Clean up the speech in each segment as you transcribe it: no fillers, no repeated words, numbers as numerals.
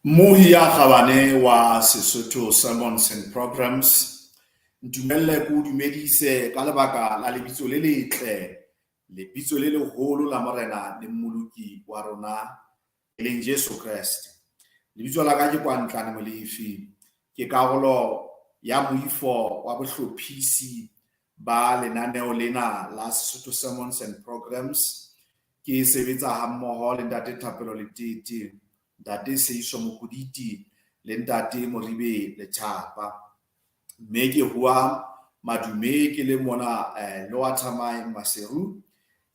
Mmohi ya kgabane wa Sesotho Sermons and Programs, ntumelle ke o dumedise ka lebaka la lebitso le letle, lebitso le leholo la Morena le Mmoloki wa rona e leng Jesu Kreste. Lebitso la ka ke Kwantlane Molefi, ke karolo ya moifo wa bohlophisi ba lenaneo lena la Sesotho Sermons and Programs. Ke sebetsa hammoho le Ntate Thapelo Letete, Ntate Seiso Mokoditi le Ntate Moribe Lethapa. Mme ke hua madume ke le mona Lower Thamae Maseru.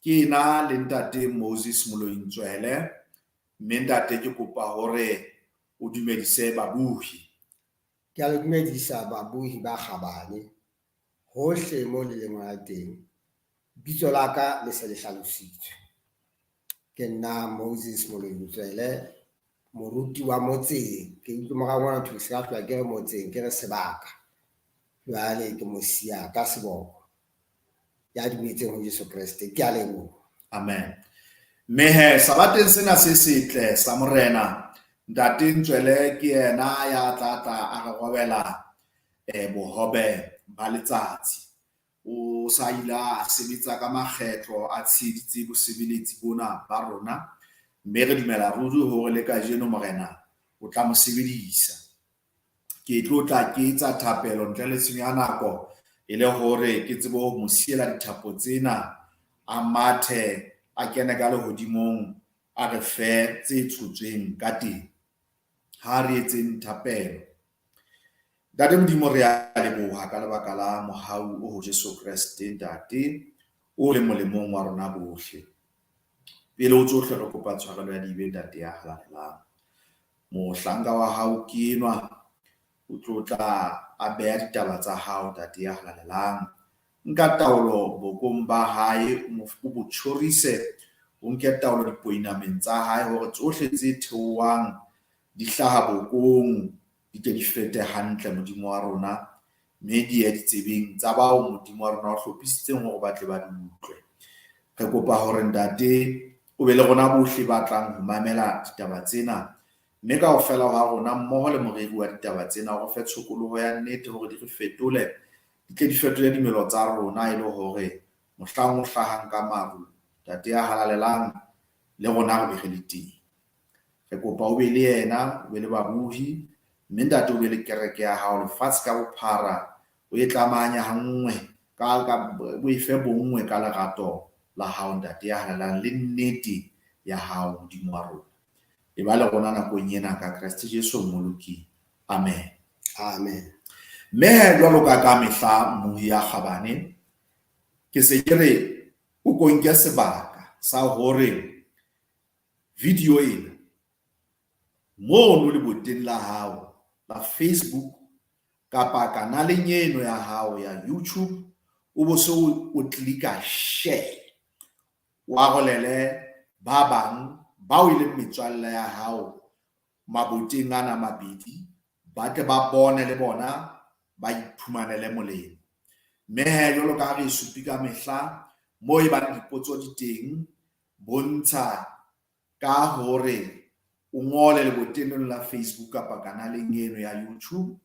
Ke ena le Ntate Moses Molointswele. Mme ntate ke kopa hore o dumedise babohi. Ke a le dumedisa babohi ba kgabane hohle mo le leng hona teng. Bitso la ka le se le hlalositswe. Ke nna Moses Molointswele, moruti wa motseng. Ke utlwe morao mona thwe se ka hlola ke re motseng, ke re sebaka. Jwale ke mosiya ka seboko ya dumetseng ho Jesu Kreste. Ke a leboha. Amen. Mme he sabateng sena se setle sa Morena, Ntate Ntswele ke yena ya tla tla a re robela bohobe ba letsatsi. O sa ile a sebetsa ka makgetlo a tsheheditse bosebeletsi bona ba rona, mme re dumela ruri hore le kajeno Morena o tla mo sebedisa. Ke tlo tla ke etsa thapelo ntle le tshenyo ya nako e le hore ke tsebe ho mo siela dithapo tsena, a mathe a kene ka lehodimong a re fe tse tshotsweng ka teng. Ha re etseng thapelo. Ntate Modimo, re a leboha ka lebaka la mohau o ho Jesu Kreste, Ntate, o leng molemong wa rona bohle. Pele ho tsohle re kopa tshwarelo ya dibe, Ntate ya halalelang. Mohlanka wa hao ke enwa, o tlo tla a beha ditaba tsa hao, Ntate ya halalelang. Nka taolo bokong ba hae, o bo tjhorise, o nke taolo dipoinameng tsa hae hore tsohle tse theohang di hlaha bokong di tle di fete hantle, Modimo wa rona, mme di ye ditsebeng tsa bao Modimo wa rona o hlophisitseng hore ba tle ba di utlwe. Re kopa hore Ntate o be le rona bohle ba tlang ho mamela ditaba tsena, mme kaofela wa rona mmoho le moreri wa ditaba tsena o re fe tshokoloho ya nnete hore di re fetole, di tle di fetole dimelo tsa rona e le hore mohlang o hlahang ka maru, Ntate ya halalelang, le rona re be re le teng. Re kopa o be le yena, o be le babohi, mme Ntate o be le kereke ya hao lefatshe ka bophara, o e tlamahanye ha nngwe, o e fe bonngwe ka lerato la hao, Ntate ya halalelang, le nnete ya hao, Modimo wa rona. E ba le rona nakong ena ka Kreste Jesu Mmoloki. Amen. Amen. Mme jwalo ka ka mehla mmohi ya kgabane, ke se ke re o ko nke sebaka sa hore video ena mono leboteng la hao la Facebook kapa kanaleng eno ya hao ya YouTube, o bo se o klika share, o arolele ba bang bao e leng metswalle ya hao maboteng ana mabedi, ba tle ba bone le bona ba iphumanele molemo. Mme he jwalo ka ha re supi ka mehla mo e bang dipotso di teng, bontsha ka hore o ngole leboteng la Facebook kapa kanaleng eno ya YouTube,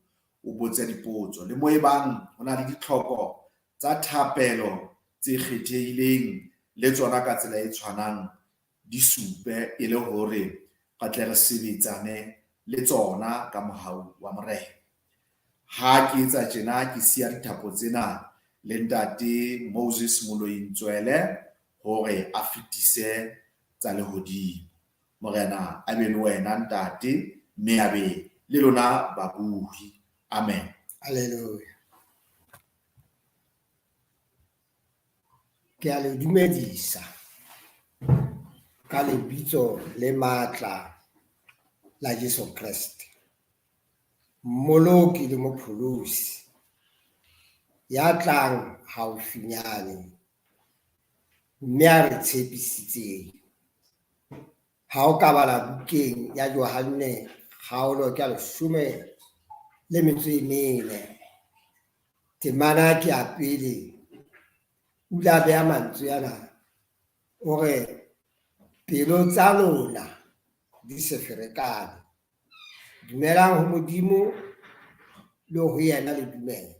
o botse dipotso. Le mo e bang ho na le ditlhoko tsa thapelo tse kgethehileng le tsona ka tsela e tshwanang di supe e le hore re tle re sebetsane le tsona ka mohau wa Morena. Ha ke etsa tjena, ke siya dithapo tsena le Ntate Moses Molointswele hore a fetise tsa lehodimo. Morena a be le wena Ntate, mme a be le lona babohi. Amen. Hallelujah. Ke a le dumedisa ka lebitso le matla la Jesu Kreste, Mmoloki le Mopholosi ya tlang haufinyane mme a re tshepisitseng. Ha o ka bala bukeng ya Johanne kgaolo ke ya 14, temana ke ya pele, o ile a beha mantswe ana, o re pelo tsa lona di se ferekane. Dumelang ho Modimo le ho yena le dumele.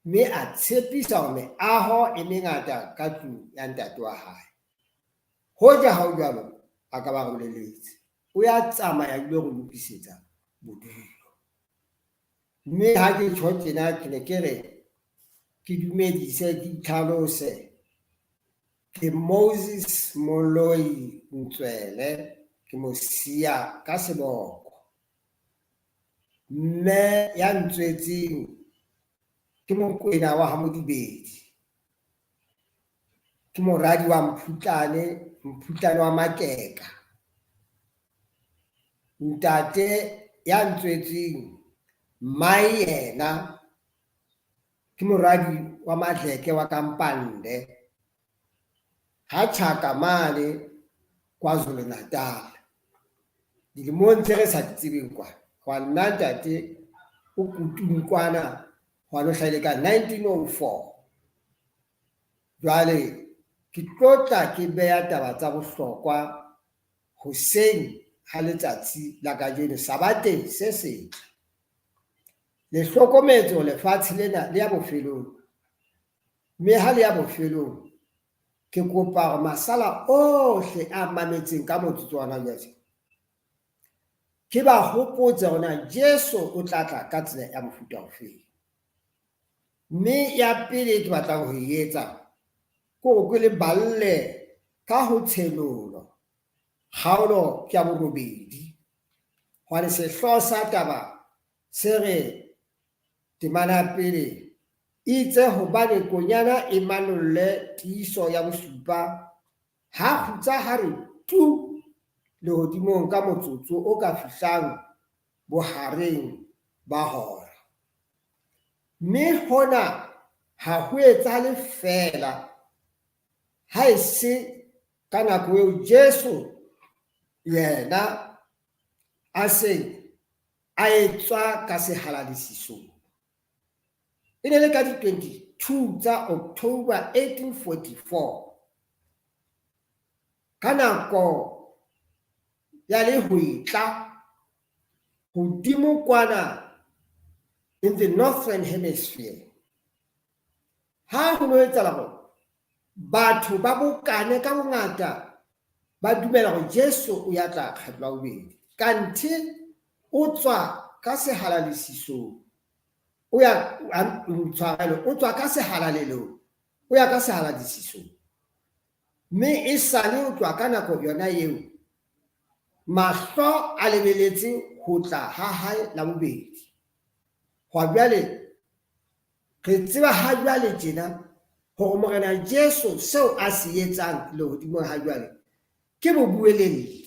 Mme a tshepisa hore meaho e mengata ka tlung ya ntate wa hae. Hoja ha ho jwalo, a ka ba re boleletse. O ya tsamaya ebile re lokisetsa bodulo. Mme ha ke tjho tjena ke ne ke re ke dumedise, ke itlhalose. Ke Moses Moloi Ntswele, ke Mosia ka seboko. Mme ya ntswetseng ke Mokwena wa ha Modibedi. Ke moradi wa Mphutlane, Mphutlane wa Makeka. Ntate ya ntswetseng mmae yena ke moradi wa Madleke wa Kampande ha tjhaka mane KwaZulu Natal. Dilemong tse re sa di tsebeng kwana, hwa nna ntate o kutung kwana hwane o hlahile ka 1904. Jwale ke tlo tla ke beha taba tsa bohlokwa hoseng ha letsatsi la kajeno sabateng se setle. Le hlokometse hore lefatshe lena le ya bofelong, mme ha le ya bofelong ke kopa hore masala ohle a mametseng ka motsotso wa hona jwale ke ba hopotse hore na Jesu o tla tla ka tsela ya mofuta ofeng. Mme ya pele e ke batlang ho e etsa ke hore ke le balle ka ho Tshenolo kgaolo ke ya borobedi, hobane sehlooho sa taba se re temana ya pele itse hobane konyana e manolle tiiso ya bosupa, ha kgutsa ha re tu lehodimong ka motsotso o ka fihlang bohareng ba hora. Mme hona ha ho etsahale feela ha e se ka nako eo Jesu yena a seng a etswa ka sehalalesisong. E ne le ka di-22 tsa October 1844, ka nako ya lehwetla hodimo kwana in the northern hemisphere, ha ho no etsahala hore batho ba bokane ka bongata ba dumela hore Jesu o ya tla kgetlo la bobedi, kanthe o tswa ka sehalalesisong, o ya ntshwarelo, o tswa ka sehalalelong, o ya ka sehalalesisong. Mme e sale o tloha ka nako yona eo, mahlo a lebeletse ho tla ha hae la bobedi. Hwa jwale re tseba ha jwale tjena hore Morena Jesu seo a se etsang lehodimong ha jwale ke bobuelelli.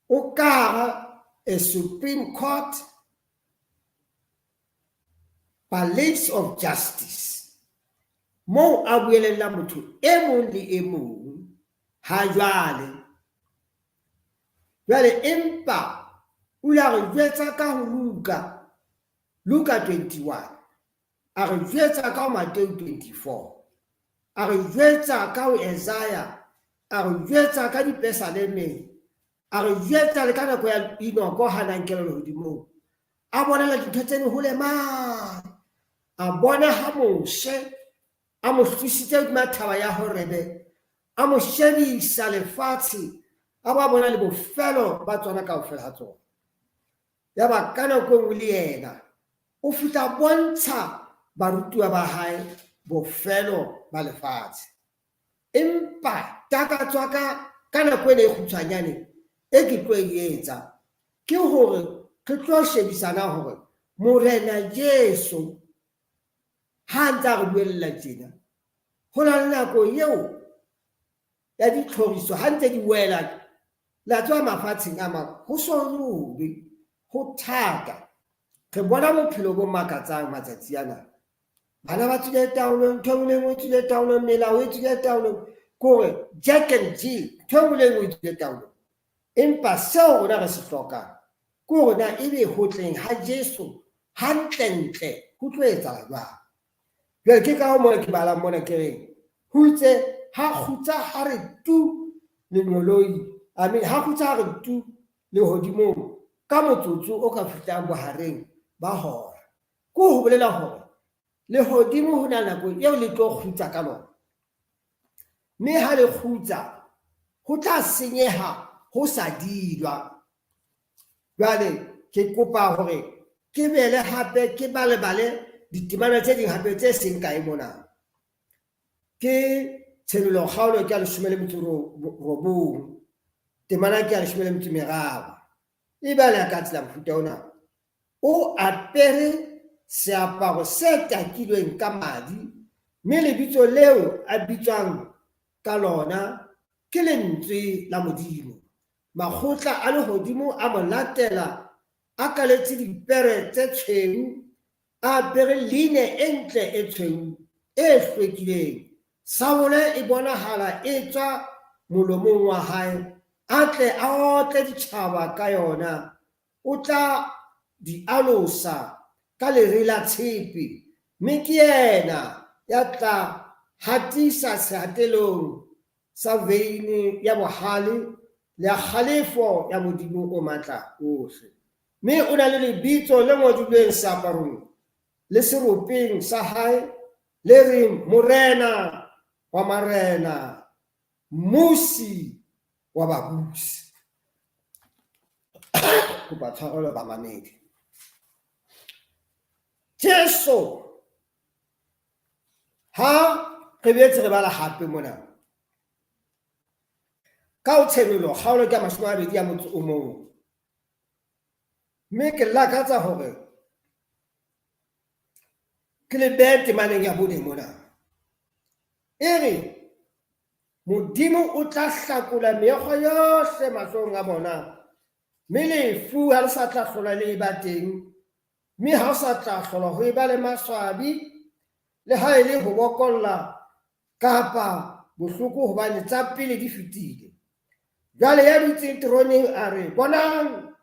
O ka hara a Supreme Court, Palace of Justice, moo a buelellang motho e mong le e mong ha jwale. Jwale empa o ile a re jwetsa ka ho Luka, Luka 21, a re jwetsa ka ho Mateu 24, a re jwetsa ka ho Isaiah, a re jwetsa ka dipesalemeng, a re jwetsa le ka nako ya Enoko ha na nkela lehodimong, a bonela dintho tse hole mane, a bona ha Moshe a mo hlwisitse hodima thaba ya Horebe, a mo shebisa lefatshe, a ba bona le bofelo ba tsona kaofela ha tsona. Yaba ka nako e nngwe le yena o fihla bontsha barutuwa ba hae bofelo ba lefatshe. Empa takatso ya ka ka nako ena e kgutshwanyane e ke tlo e etsa ke hore re tlo shebisana hore Morena Jesu ha ntse a re buella tjena, ho na le nako eo ya ditlhoriso ha ntse di wela la tswa mafatsheng a mang, ho so hobe, ho thata. Re bona bophelo bo makatsang matsatsi ana. Bana ba tswile taolong, ntho e nngwe le nngwe e tswile taolong, melao e tswile taolong, ke hore Jack and Jill, ntho e nngwe le nngwe e tswile taolong. Empa seo rona re se hlokang ke hore na ebe ho tleng ha Jesu hantlentle ho tlo etsahala jwang. Jwale ke ka hoo mona ke balang mona ke reng, ho itse ha kgutsa ha re tu lengeloi, I mean ha kgutsa ha re tu lehodimong ka motsotso o ka fihlang bohareng ba hora. Ke ho bolela hore lehodimo ho na nako eo le tlo kgutsa ka lona. Mme ha le kgutsa ho tla senyeha ho sa dilwa. Jwale ke kopa hore ke bele hape ke balebale ditemana tse ding hape tse seng kae mona. Ke Tshenolo kgaolo ke ya 19, temana ke ya 13. E bala ka tsela mofuta ona. O apere seaparo se takilweng ka madi, mme lebitso leo a bitswang ka lona ke Lentswe la Modimo. Makgotla a lehodimo a mo latela a kaletse dipere tse tshweu, a apere line e ntle e tshweu e hlwekileng. Sabole e bonahala e tswa molomong wa hae, a tle a otle ditjhaba ka yona. O tla di alosa ka lere la tshepe, mme ke yena ya tla hatisa sehatelong sa veine ya bohale le ya kgalefo ya Modimo o matla ohle. Mme o na le lebitso le ngodilweng seaparong le seropeng sa hae le reng Morena wa marena, Mmusi wa babusi. Kopa tshwarelo bamamedi. Jesu ha re boetse re bala hape mona ka ho Tshenolo kgaolo ke ya 21, mme ke lakatsa hore ke le behe temaneng ya 4 mona. E re Modimo o tla hlakola meokgo yohle mahlong a bona, mme lefu ha le sa tla hlola le eba teng, mme ha o sa tla hlola ho eba le maswabi, le ha e le ho bokolla kapa bohloko, hobane tsa pele di fetile. Jwale ya dutseng teroneng a re, bonang,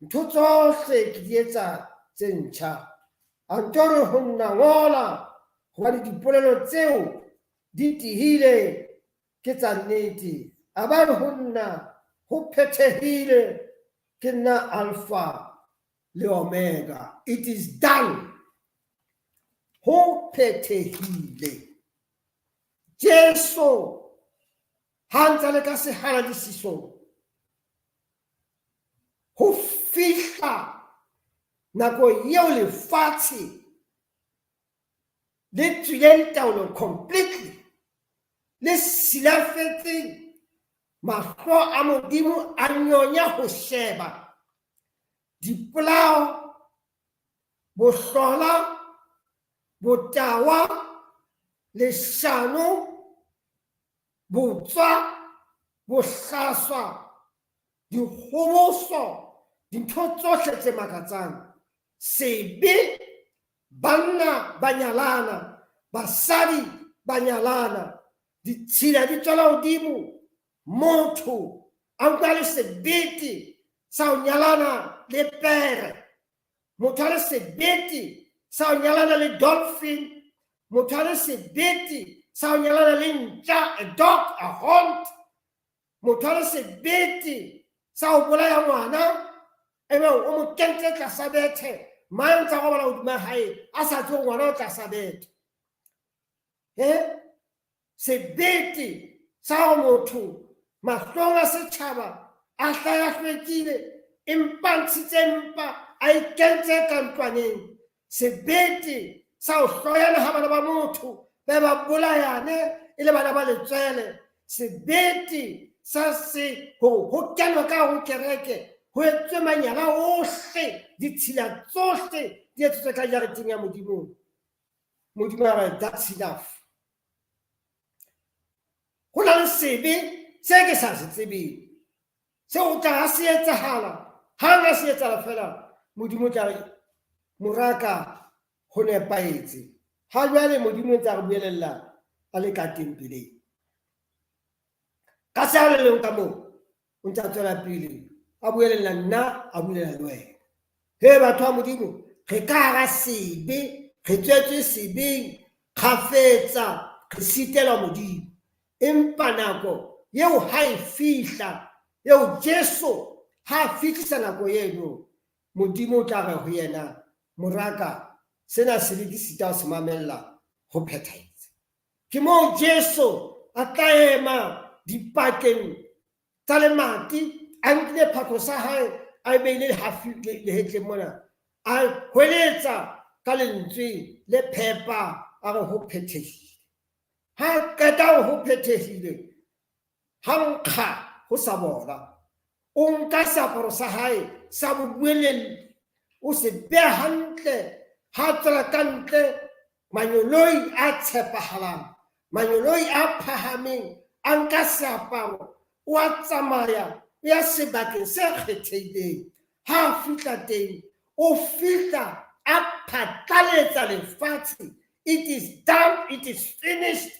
ntho tsohle ke di etsa tse ntjha. A nto re ho nna, ngola, hobane dipolelo tseo di tihile, ke tsa nnete. A ba re ho nna, ho phethehile, ke nna Alpha le Omega. It is done. Ho phethehile. Jesu ha ntse le ka sehaladisisong ho fihla nako eo lefatshe le tswileng taolo completely, le silafetseng, mahlo a Modimo a nyonya ho sheba dipolao, bohlola, botawa, leshano, botswa, bohlaswa, dikgoboso, dintho tsohle tse makatsang, sebe, banna ba nyalana, basadi ba nyalana, ditshila di tswela hodimo, motho a utlwa le sebete sa ho nyalana le pere, motho a le sebete sa ho nyalana le dolphin, motho a le sebete sa ho nyalana le ntja, a dog, a haunt, motho a le sebete sa ho bolaya ngwana, ebe o mo kentse tlasa bethe, mang ntsa robala hodima hae a sa tsebe ngwana o tlasa bethe. Sebete sa ho motho mahlong a setjhaba a hlaya hlwekile, empa ntshitse mpa a ikentse ka ntlwaneng. Sebete sa ho hloyana ha bana ba motho ba ba bolayane e le bana ba letswele. Sebete sa se hore ho kenwa ka ho kereke, ho etswe manyala ohle, ditshila tsohle di etsetswe ka jareteng ya Modimo. Modimo a re, that's enough. Ho na le sebe se ke sa se tsebeng, seo o tla ha se etsahala, hang ha se etsahala fela, Modimo o tla re, moraka, ho nepahetse. Ha jwale Modimo o ntse a re buelella a le ka tempeleng. Ka se a le leng ka moo, o ntse a tswela pele, a buelella nna, a buelela le wena. He batho ba Modimo, re ka hara sebe, re tswetswe sebeng, kgafetsa re sitelwa Modimo. Empa nako eo ha e fihla, eo Jesu ha a fihlisa nako eno, Modimo o tla re ho yena, moraka, sena sebe ke sita ho se mamella, ho phethahetse. Ke moo Jesu a tla ema dipakeng tsa lemati, a nkile phahlo sa hae, a e beile lehetleng mona, a hweletsa ka lentswe le phepa, a re ho phethehile. Ha qeta ho phethehile, ha nkga ho sa bola, o nka seaparo sa hae sa bobuelelli, o se beha hantle, ha tswela ka ntle, manyoloi a tshepahalang, manyoloi a phahameng, a nka seaparo, o a tsamaya, o ya sebakeng se kgethehileng. Ha a fihla teng, o fihla a phatlaletsa lefatshe, it is done, it is finished,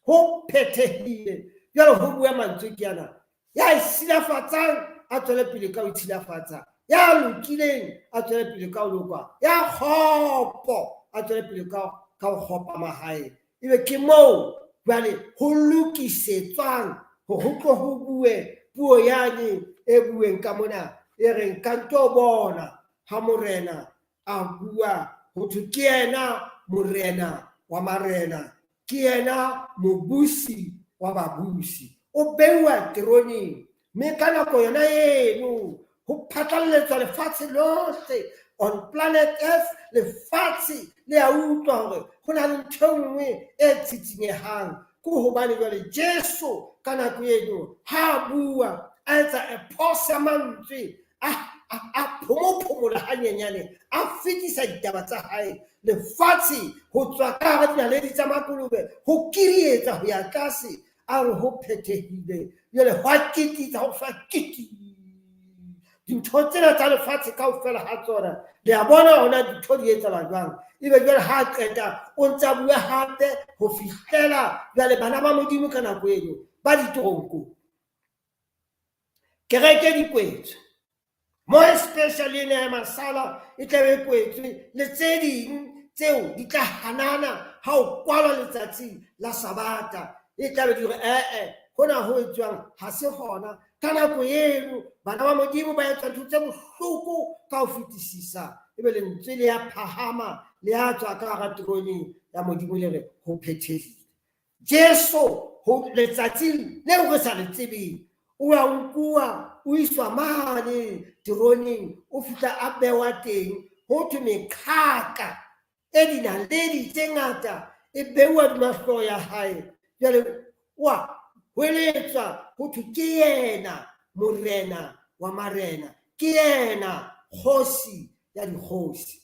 ho phethehile. Jwale ho bua mantswe ke ana, ya silafatsang a tswele pele ka ho itshilafatsa, ya lokileng a tswele pele ka ho loka, ya kgopo a tswele pele ka ho kgopa mahae. Ebe ke moo jwale ho lokisetswang hore ho tlo ho bue puo yane e bueng ka mona, e reng ka nto bona ha morena a bua, ho thwe ke yena morena wa marena, ke yena mobusi wa babusi, o beuwa teroneng. Mme ka nako yona eno ho phatlalletswa lefatshe lohle on planet Earth, lefatshe le a utlwa hore ho na le ntho e nngwe e tsitsinyehang. Ke hobane jwale Jesu ka nako eno ha a bua, a etsa a phosa mantswe, a phomophomola hanyenyane, a fetisa ditaba tsa hae lefatshe ho tswa ka hara dinaledi tsa makolobe, ho kirietsa ho ya tlase, a re ho phethehile. Jwale hwa kititsa, ho fa kiti dintho tsena tsa lefatshe kaofela ha tsona. Le a bona hona dintho di etsahala jwang. Ebe jwale ha a qeta o ntsa bua hape ho fihlela jwale bana ba Modimo ka nako eno ba ditoronkong, kereke di kwetswe, more especially ena ya masala e tlabe e kwetswe, le tse ding tseo di tla hanana ha o kwalwa letsatsi la Sabata, e tlabe di re ee hona ho etswang ha se hona. Ka nako eno bana ba Modimo ba etsa ntho tse bohloko ka ho fetisisa, ebe lentswe le ya phahama le ya tswa ka hara terone ya Modimo le re ho phethehile. Jesu ho letsatsing leo re sa le tsebeng, o a nkuwa, o iswa mane teroneng, o fihla a bewa teng, ho thwe meqhaka e dinaledi tse ngata e beuwa hodima hlooho ya hae. Jwale wa hweletswa ho thwe ke yena morena wa marena, ke yena kgosi ya dikgosi.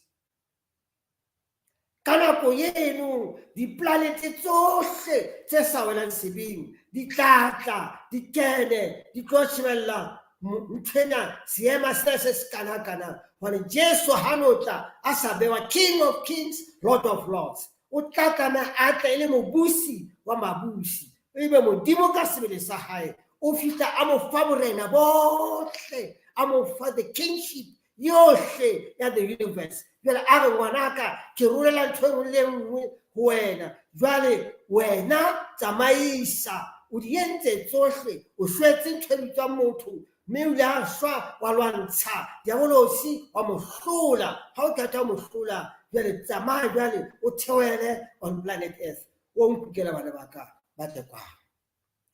Ka nako eno diplanete tsohle tse sa welang sebeng di tla tla, di kene, di tlo shebella nthwena, seema sena se se kana-kana, hobane Jesu ha no tla a sa bewa King of Kings, Lord of Lords, o tla tlameha a tle e le mobusi wa mabusi, ebe Modimo ka sebele sa hae o fihla a mo fa borena bohle, a mo fa the kingship yohle ya the universe. Jwale a re ngwanaka, ke rolela ntho e nngwe le nngwe ho wena, jwale wena tsamaisa, o di entse tsohle, o shwetse ntho e bitswang motho, mme o ile a shwa wa lwantsha diabolosi, wa mo hlola. Ha o qeta ho mo hlola, jwale tsamaya, jwale o theohele on planet Earth, o nkukela bana ba ka ba tle kwano.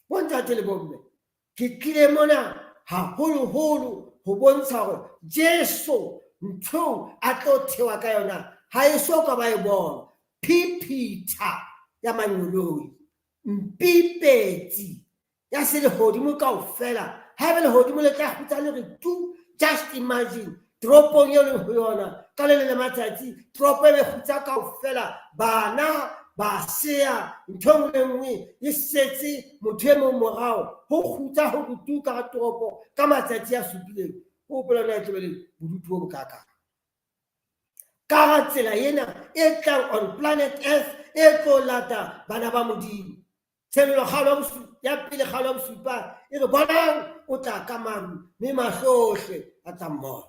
Bontate le bomme, ke tlile mona haholoholo ho bontsha hore Jesu ntho a tlo thewa ka yona ha e so ka ba e bona, phiphitlha ya manyoloi, mpipetsi ya selehodimo kaofela. Haebe lehodimo le tla kgutsa le re tu, just imagine toropong eo leng ho yona ka le le matsatsi, toropo e be kgutsa kaofela, bana ba seya, ntho e nngwe le nngwe e setse motho e mong morao, ho kgutsa ho re tu ka toropo ka matsatsi a supileng. Ho hopola na e tlo be le bodutu bo bokakang ka ga tsela ena e tlang on planet Earth e tlo lata bana ba Modimo. Tshenolo kgaolo ya pele kgaolo ya bosupa e re bonang o tla ka maru, mme mahlo ohle a tla mmona.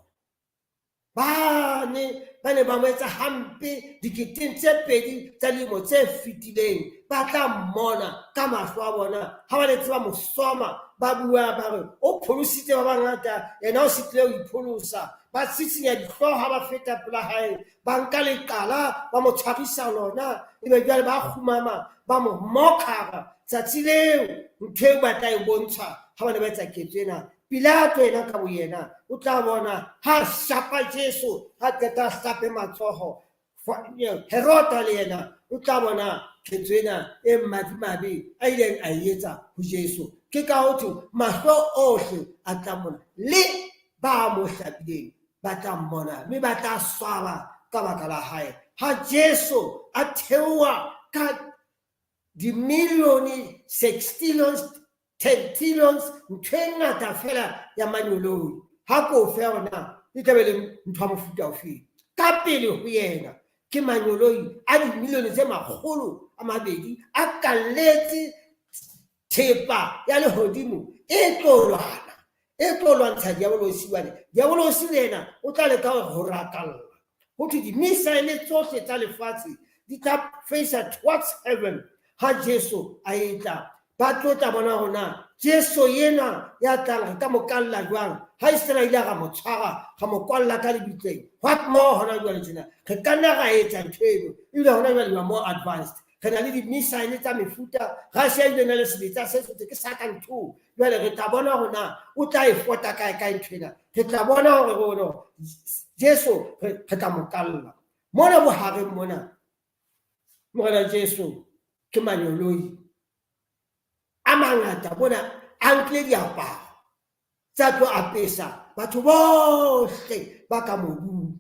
Bane ba ne ba mo etsa hampe diketeng tse pedi tsa dilemo tse fetileng, ba tla mmona ka mahlo a bona ha ba letse ba mo soma, ba bua ba re o pholositse ba bangata, yena o sitlile ho ipholosa. Ba sisinya dihlooho ha ba feta pela hae, ba nka leqala ba mo tshwarisa lona, ebe jwale ba kgumama ba mo mokhara. Tsatsi leo ntho eo ba tla e bontsha ha ba ne ba etsa ketso ena. Pilato yena ka boyena o tla bona ha shapa Jesu, ha qeta a hlape matsoho. Herota le yena o tla bona ketso ena e madimabe a ileng a e etsa ho Jesu. Ke ka ho thwe mahlo ohle a tla mona, le ba mo hlabileng ba tla mmona, mme ba tla swaba ka baka la hae. Ha Jesu a theoha ka dimilione, sextillions, ten trillions, ntho e ngata fela ya manyoloi, ha ko fe hore na e tla be le ntho ya mofuta ofeng. Ka pele ho yena ke manyoloi a dimilione tse 200 a kalletse thepa ya lehodimo e tlo lwana, e tlo lwantsha diabolosi. Jwale diabolosi le yena o tla leka ho rakalla. Ho thwe di-missile tsohle tsa lefatshe di tla face towards heaven ha Jesu a etla. Ba tlo tla bona hore na Jesu yena ya tlang re ka mo kalla jwang, ha e sena ile ra mo tshwara, ra mo kwalla ka lebitleng. What more hona jwale tjena re ka nna ra etsa ntho eno, ebile hona jwale we are more advanced. Re na le di-missile tsa mefuta, Russia ebile na le sebetsa se sotse ke sa ka ntho. Jwale re tla bona hore na o tla e fota kae kae ntho ena. Re tla bona hore rona Jesu re tla mo kalla mona bohareng mona. Morena Jesu ke manyoloi a mangata mona a nkile diaparo tsa tlo apesa batho bohle ba ka mobung,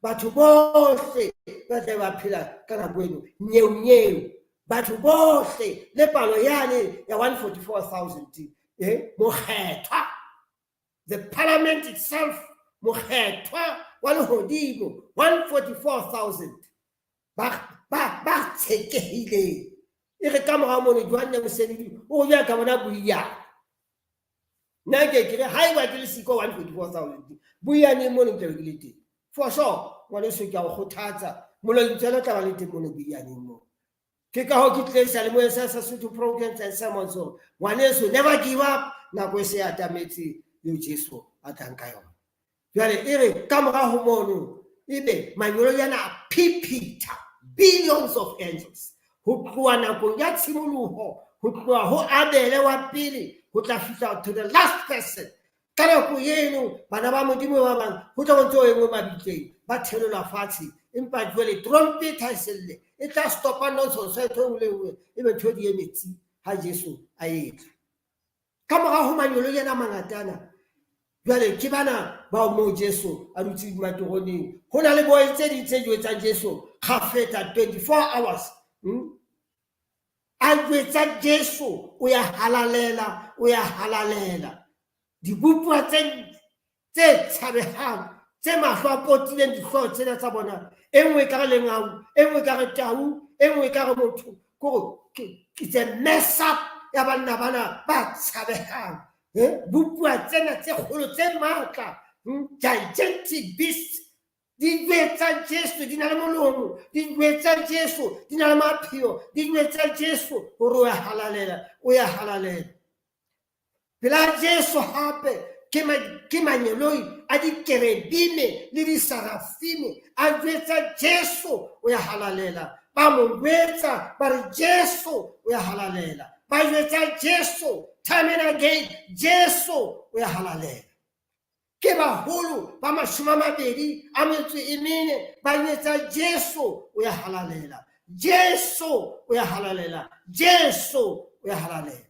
batho bohle ba tle ba phela ka nako eno nyeonyeo, batho bohle le palo yane ya 144,000. Mokgethwa, the parliament itself, mokgethwa wa lehodimo, 144,000 ba tshekehileng. E re ka morao mono Johanne Mosenodi o ja ka bona boiyane. Nna ke re haeba ke le siko 144,000 boiyaneng mono ke tlabe ke le teng for sure. Ngwaneso, ke a o kgothatsa, moloi o tla ba le teng mono boiyaneng moo. Ke ka hoo ke tlile seyalemoyeng sa Sesotho Programs and Sermons hore ngwaneso, never give up, nako e se e atametse eo Jesu a tlang ka yona. Jwale e re ka mora ho mono ebe manyolo yana a phiphitha billions of angels ho tloha nakong ya tshimoloho, ho tloha ho Abele wa pele ho tla fihla to the last person. Ka nako eno bana ba Modimo ba bang ho tla bontse o engwe mabitleng, ba thelelwa fatshe, empa jwale trumpet ha e selle e tla stopa nonsense ya ntho e nngwe le nngwe, ebe ntho di emetsi ha Jesu a etla. Ka mora ho manyolo yana mangata ana, jwale ke bana bao moo Jesu a dutse materoneng. Ho na le boy tse ding tse jwetsang Jesu kgafetsa 24 hours. A jwetsa Jesu o ya halalela, o ya halalela. Dibopuwa tse tshabehang, tse mahlo a potileng dihlooho tsena tsa bona, e nngwe e ka re lengau, e nngwe e ka re tau, e nngwe e ka re motho. Kore it's a mess up ya banna bana ba tshabehang. Bopuwa tsena tse kgolo tse matla, gigantic beasts, di jwetsa Jesu di na le molomo, di jwetsa Jesu di na le mapheo, di jwetsa Jesu hore o ya halalela, o ya halalela. Pela Jesu hape ke manyeloi a dikerebime le disarafime a jwetsa Jesu o ya halalela. Ba mo jwetsa ba re Jesu o ya halalela. Ba jwetsa Jesu time and again, Jesu o ya halalela. Ke baholo ba 24 ba jwetsa Jesu o ya halalela, Jesu o ya halalela, Jesu o ya halalela.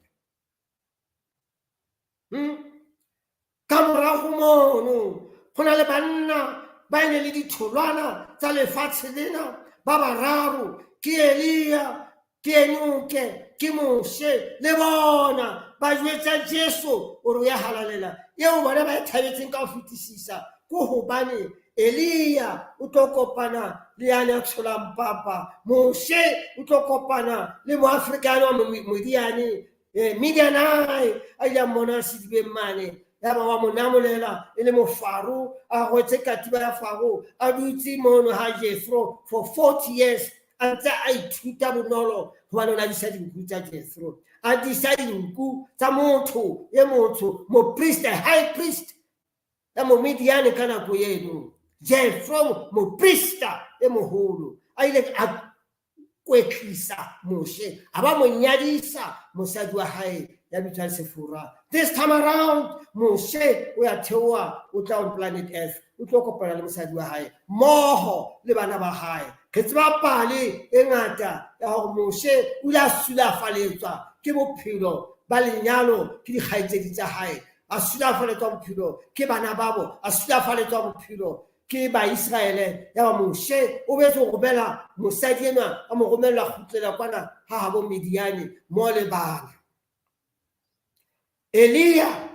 Ka morago mono go na le banna ba ne le ditholwana tsa lefatshe lena ba bararo, ke Elia, ke Enoke, ke Moshe, le bona ba jwetsa Jesu hore o ya halalela. Eo bona ba e thabetseng ka ho fetisisa ke hobane Elia o tlo kopana le yane a tsholang papa, Moshe o tlo kopana le Moafrika wa Modiane, Midianai a ile a mmona sedibeng mane, ya ba wa mo namolela e le mofaro, a rwetse katiba ya faro, a dutse mono ha Jethro for 40 years. A ntse a ithuta bonolo hobane o ne a disa dinku tsa Jethro. A disa dinku tsa motho e motsho, moprista, high priest ya Momidiane ka nako eno. Jethro, moprista e moholo, a ile a kwetlisa Moshe, a ba mo nyadisa mosadi wa hae ya bitswang Sefora. This time around, Moshe o ya theoha, o tla on planet Earth, o tlo kopana le mosadi wa hae mmoho le bana ba hae. Re tseba pale e ngata ya hore Moshe o ile a sulafaletswa ke bophelo ba lenyalo ke dikgaitsedi tsa hae, a sulafaletswa bophelo ke bana babo, a sulafaletswa bophelo ke Baiseraele. Ya ba Moshe o betse ho romela mosadi enwa, a mo romella kgutlela kwana ha habo Midiane mo le bana. Elia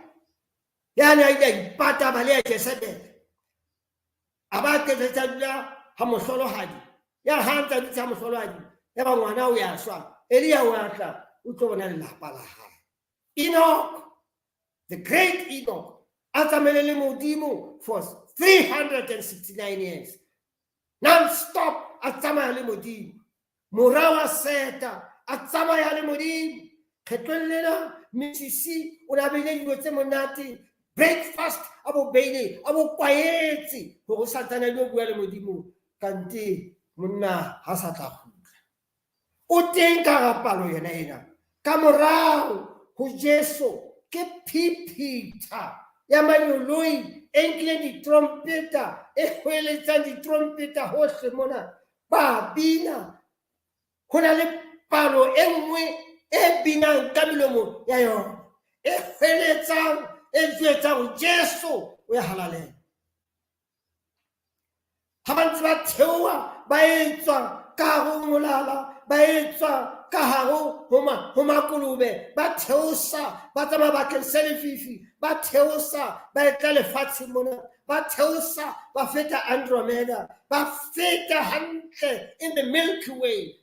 ya ne a ile a ipata ba le ya Jezebele, a ba qetetse a dula ha mohlolohadi, ya ha ntse a dutse ha mohlolohadi, ya ba ngwana o ya shwa. Elia o a tla, o tlo bona lelapa la hae. Enoch, the great Enoch, a tsamaile le Modimo for 369 years non-stop, a tsamaya le Modimo. Mora wa Seta a tsamaya le Modimo. Kgetlong lena Misisi o ne a beile dilo tse monate, breakfast a bo beile, a bo kwaetse hore o santsane a dilo bua le Modimo, kante monna ha sa tla kgutla. O teng ka hara palo yona ena. Ka morao ho Jesu ke phiphitlha ya manyoloi e nkileng ditrompeta, e hweletsang ditrompeta hohle mona, ba bina. Ho na le palo e nngwe e binang ka melomo ya yona, e hweletsang, e jwetsang Jesu o ya halalela. Ha ba ntse ba theoha, ba etswa ka hare ho molala, ba etswa ka hare ho makolobe, ba theosa, ba tsamaya bakeng sa lefifi, ba theosa, ba etla lefatsheng mona, ba theosa, ba feta Andromeda, ba feta hantle in the Milky Way,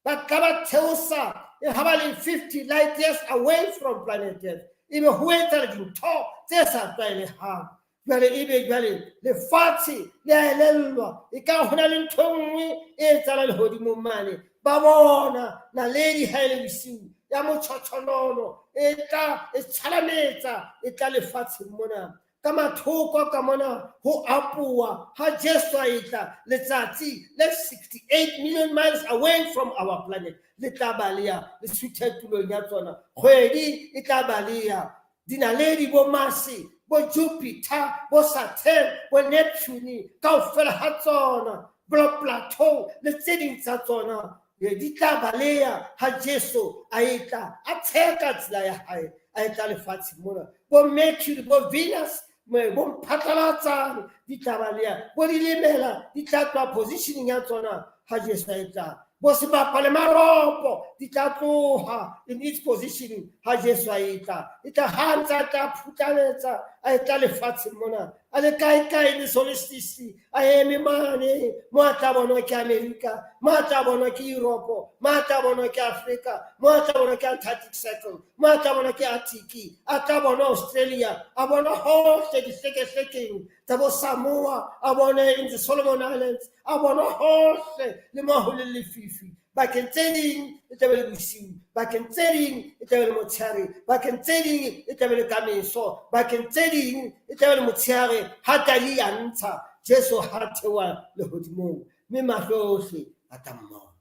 ba tla ba theosa ha ba le 50 light years away from planet Earth. Ebe ho etsahala dintho tse sa tlwaelehang. Jwale ebe jwale lefatshe le a elellwa, e ka ho na le ntho e nngwe e etsahalang lehodimong mane. Ba bona naledi ha e le bosiu ya motjhotjhonono e tla e tshalametsa, e tla lefatsheng mona. Ka mathoko ka mona ho apoha ha Jesu a etla, letsatsi le 68 million miles away from our planet le tla baleha, le suthe tulong ya tsona. Kgwedi e tla baleha, dinaledi bo Mars, bo Jupiter, bo Saturn, bo Neptune, kaofela ha tsona, bo Plato le tse ding tsa tsona di tla baleha ha Jesu a etla, a tsheka tsela ya hae, a etla lefatsheng mona. Bo Mercury, bo Venus, bo mphatlalatsane di tla baleha, bo dilemela di tla tloha positioning ya tsona ha Jesu a etla. Bo sebapa le maropo di tla tloha in its positioning ha Jesu a etla. E tla ha ntse a tla phutlaletsa, a etla lefatsheng mona, a le kae kae le solstice, a eme mane mo a tla bonwa ke America, mo a tla bonwa ke Europe, mo a tla bonwa ke Africa, mo a tla bonwa ke Antarctic Circle, mo a tla bonwa ke Arctic, a tla bonwa Australia, a bonwa hohle dihlekehlekeng tsa bo Samoa, a bone in the Solomon Islands, a bonwa hohle le mo ho le lefifi. Bakeng tse ding e tla be le bosiu, bakeng tse ding e tla be le motshehare, bakeng tse ding e tla be le kameso, bakeng tse ding e tla be le motshehare ha tadi ya ntsha. Jesu ha theoha lehodimong, mme mahlo ohle a tla mmona.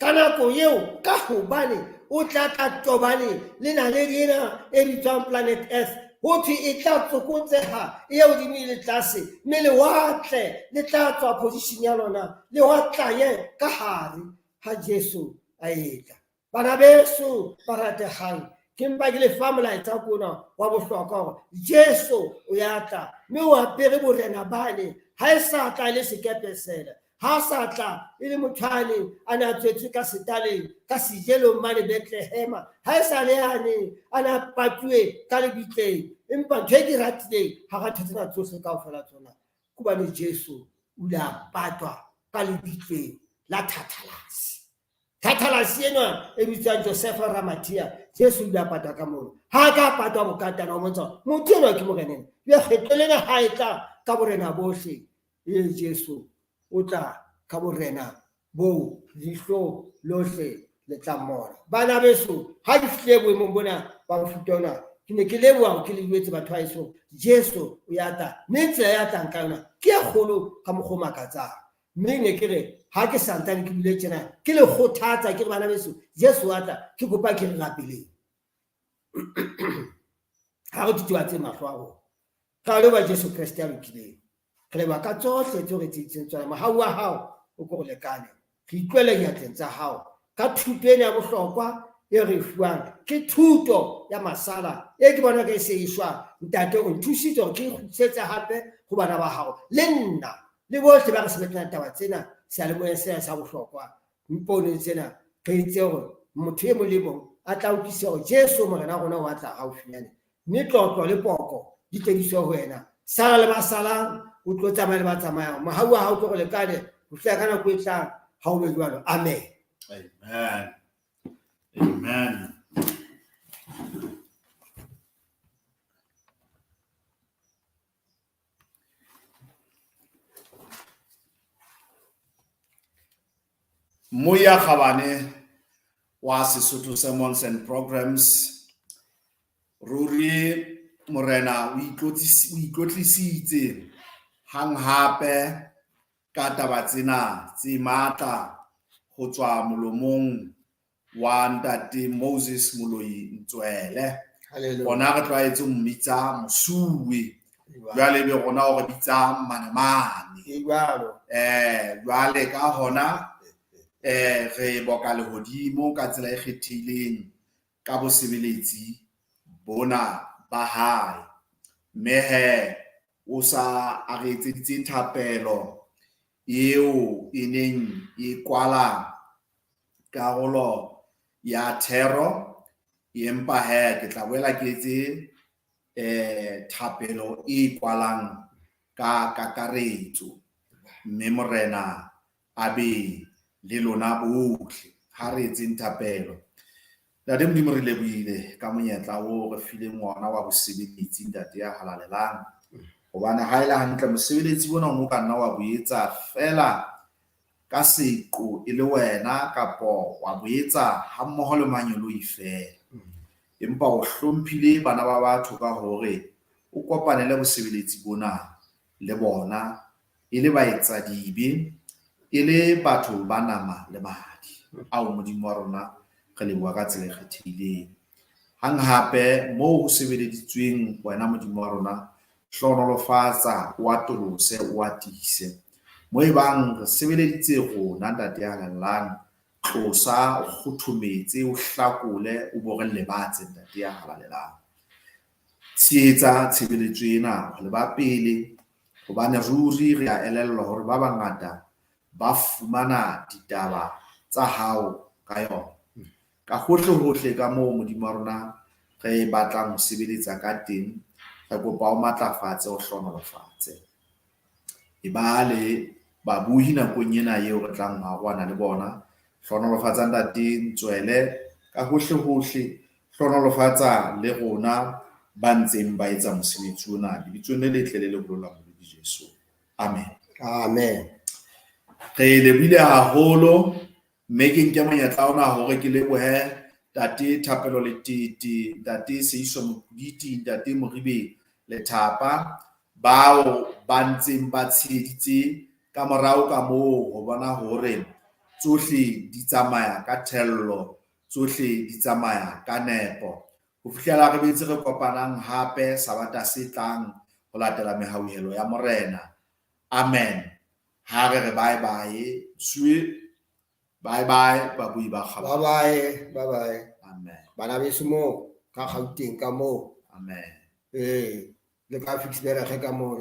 Ka nako eo, ka hobane o tla tla tobane le naledi ena e bitswang planet Earth, ho thwe e tla tsokotseha e ye hodimo e le tlase, mme lewatle le tla tswa position ya lona, le watlaye ka hare ha Jesu a etla. Bana beso ba ratehang, ke mpa ke le fa molaetsa kona wa bohlokwa hore Jesu o ya tla, mme o apere borena bane. Ha e sa tla le sekepe sena, ha sa tla e le motho a neng a ne a tswetswe ka setaleng, ka sejelong mane Bethlehema, ha e sa le ane a ne a patuwe ka lebitleng. Empa ntho e ke ratileng hara ntho tsena tsohle kaofela tsona, ke hobane Jesu o ile a patwa ka lebitleng la Thathalasi. Thathalasi enwa e bitswang Josefa Ramathia, Jesu o ile a patwa ka mono. Ha a ka patwa bokatana, o bontsha hore motho enwa ke morena enwa. Jwale kgetlo lena ha e tla ka borena bohle, e Jesu o tla ka borena boo leihlo lohle le tla mmona. Bana beso, ha ke fihlile boemong bona ba mofuta ona, ke ne ke leboha hore ke le jwetse batho ba heso, Jesu o ya tla, mme tsela ya tlang ka yona ke e kgolo ka mokgwa o makatsang. Mme ne ke re ha ke santsane ke dule tjena, ke le kgothatsa ke re bana beso, Jesu wa tla, ke kopa ke re rapeleng. Ha re tutubatse mahlo a rona. Re a leboha Jesu Kreste ya lokileng. Re leboha ka tsohle tseo re tshedisitseng tsona. Mohau wa hao o ko re lekane. Re itlwele diatleng tsa hao ka thuto ena ya bohlokwa e re e fuwang. Ke thuto ya masala e ke bona ka e se e shwa. Ntate, o nthusitse hore ke e kgutlisetse hape ho bana ba hao le nna le bohle ba re sebetsang taba tsena seyalemoyeng sena sa bohlokwa. Mponeng tsena re itse hore motho e mong le mong a tla utlwisisa hore Jesu Morena wa rona wa tla haufinyane, mme tlotlo le poko di tle di iswe ho wena. Sala le ba salang, o tlo tsamaya le ba tsamayang. Mohau wa hao o tlo re lekane ho fihlela ka nako e tlang. Ha o be jwalo. Amen. Amen. Amen. Moya Kgabane wa Sesotho Sermons and Programs, ruri Morena o itlotlisitse hang hape ka taba tsena tse matla ho tswa molomong wa ntate Moses Moloi Ntswele. Rona re tlwaetse ho mmitsa Mosuwe, jwale ebe rona o re bitsa Manemane. Jwale ka hona re boka lehodimo ka tsela e kgethehileng ka bosebeletsi bona ba hae. Mme he o sa a re etseditse thapelo eo e neng e kwala karolo ya thero, empa he ke tla boela ke etse thapelo e kwalang ka kakaretso, mme Morena a be le lona bohle. Ha re etseng thapelo. Ntate Modimo, re lebohile ka monyetla o re fileng ona wa bosebeletsi, Ntate ya halalelang. Hobane ha e le hantle mosebeletsi ona o no ka nna wa bo etsa feela ka seqo e le wena, kapo wa bo etsa ha mmoho le mangeloi feela. Empa o hlomphile bana ba batho ka hore o kopanele bosebeletsi bona le bona e le baetsadibe, e le batho ba nama le madi. Ao Modimo wa rona, re leboha ka tsela e kgethehileng. Hang hape moo ho sebeleditsweng wena Modimo wa rona, hlohonolofatsa, o atolose, o atise. Mo e bang re sebeleditse rona Ntate ya halalelang, tlosa, o kgothometse, o hlakole, o bo re lebatse Ntate ya halalelang. Tshehetsa tshebeletso ena ho leba pele, hobane ruri re a elellwa hore ba bangata ba fumana ditaba tsa hao ka yona. Ka hohle hohle ka moo Modimo wa rona re batlang ho sebeletsa ka teng, re kopa o matlafatse, o hlohonolofatse. E ba le babuhi nakong ena eo re tlang ho arohana le bona. Hlohonolofatsa Ntate Ntswele ka hohle hohle, hlohonolofatsa le rona ba ntseng ba etsa mosebetsi ona lebitsong le letle le leholo la Modimo Jesu. Amen. Amen. Re lebohile haholo, mme ke nke monyetla ona hore ke lebohe Ntate Thapelo Letete, Ntate Seiso Mokuditi, Ntate Moribe Lethapa, bao ba ntseng ba tsheheditse ka morao ka moo ho bona hore tsohle di tsamaya ka thello, tsohle di tsamaya ka nepo. Ho fihlela re betse re kopanang hape Sabata se tlang ho latela mehauhelo ya Morena. Amen. Ha re re bye bye. Sue. Bye bye babui ba kgabane. Bye bye, bye bye. Amen. Bana beso moo ka Gauteng ka moo. Amen. Le ka Ficksburg ka moo.